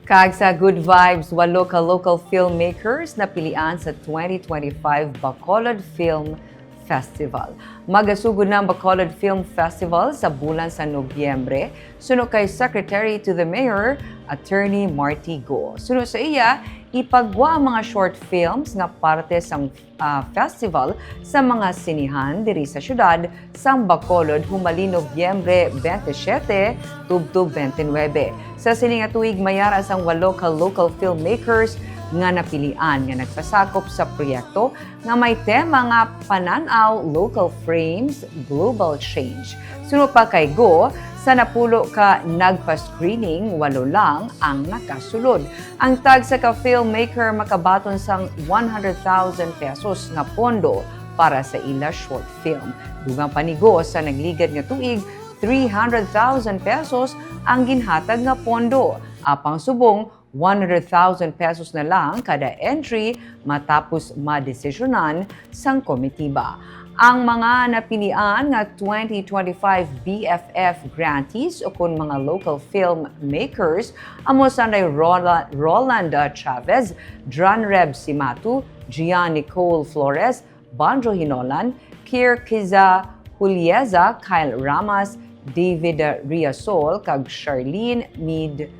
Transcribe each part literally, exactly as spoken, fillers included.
Kag sa Good Vibes, walo ka local filmmakers napilian sa twenty twenty-five Bacolod Film Festival. Magasugod na ang Bacolod Film Festival sa bulan sa Nobyembre, suno kay Secretary to the Mayor, Attorney Marty Go. Suno sa iya, ipagwa ang mga short films nga parte sang ah, festival sa mga sinihan diri sa siyudad sang Bacolod humalin Nobyembre twenty-seven tubtob twenty-nine. Sa sini nga tuig, may ara sang walo ka local filmmakers nga napilian nga nagpasakop sa proyekto nga may tema nga Panan-aw Local Frames Global Change. Suno pa kay Go, sa napulo ka nagpa-screening, walo lang ang nakasulod. Ang tagsa ka filmmaker makabaton sang one hundred thousand pesos nga pondo para sa ila short film. Dugang pa ni Go, sa nagligad nga tuig, three hundred thousand pesos ang ginhatag nga pondo. Apang subong, one hundred thousand pesos na lang kada entry matapos madesisyonan sang komitiba. Ang mga napilian nga twenty twenty-five B F F grantees ukon mga local filmmakers amo sanday Rola-, Rolanda Chavez, Dranreb Simatu, Gian Nicole Flores, Banjo Hinolan, Kirkiza Hulieza, Kyle Ramas, David Riasol, kag Charlene Mead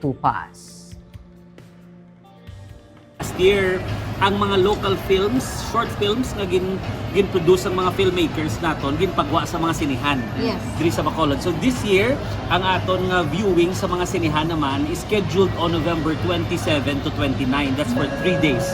Tupas. Last year, ang mga local films, short films nga gin ginproduce ang mga filmmakers naton, ginpagwa sa mga sinihan Yes. diri sa Bacolod. So this year, ang aton nga viewing sa mga sinihan naman is scheduled on November twenty-seven to twenty-nine. That's for three days.